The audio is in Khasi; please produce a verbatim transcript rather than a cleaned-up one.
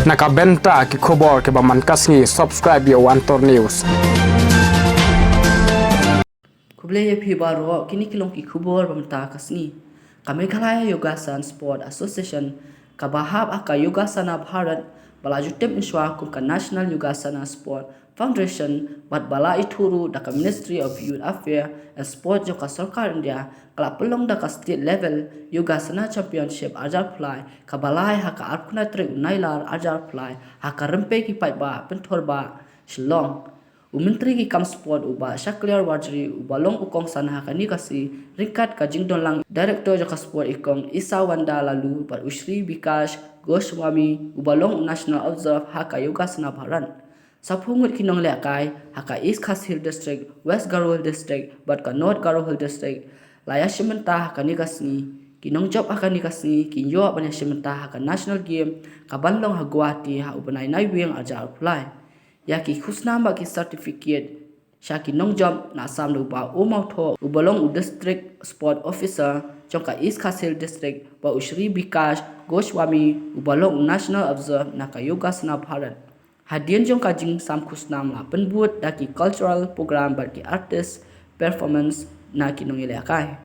Na ka bynta ki khubor kiba man ka sngi, subscribe ïa One Tour News. Khublei ïa phi baroh, kine ki long ki khubor ba mynta ka sngi. Ka Meghalaya Yogasan Sport Association, kaba hap ha ka Yogasana Bharat, ba la ju tip mynshuwa kum ka National Yogasana Sport Foundation, bad ba la ithuh ruh da ka Ministry of Youth Affairs and Sport jong ka Sorkar India, ka la pynlong da ka State Level Yogasana Championship arhajar arphew lai, kaba la ai ha ka arphew khyndai tarik u Nailar arhajar arphew lai, ha ka Rympei ki Paidbah Pynthurbah, Shillong. U Myntri ki kam sport u Bah Shakliar Warjri uba long u kongsan ha kane ka sngi, ryngkat ka jingdonlang Director jong ka sport, i Kong Isawanda Laloo, bad u Shri Bikash Goswami uba long u National Observer ha ka Yogasana Bharat. Saphew ngut ki nonglehkai ha ka East Khasi Hills District, West Garo Hills District bad ka North Garo Hills District la ïashim bynta ha kane ka sngi. Ki nongjop ha kane ka sngi kin ïoh ban ïashim bynta ha ka National Game kaban long ha Guwahati ha u bnai Naiwieng arhajar arphew lai. Ïa ki khusnam bad ki certificate sha ki nongjop na sam da u Bah O Mawthoh uba long u District Sport Officer jong ka East Khasi Hills District, bad u Shri Bikash Goswami uba long u National Observer na ka Yogasana Bharat. Hadien jong ka jingsam khusnam la pynbud da ki cultural program bad ki artist performance na ki nongïalehkai.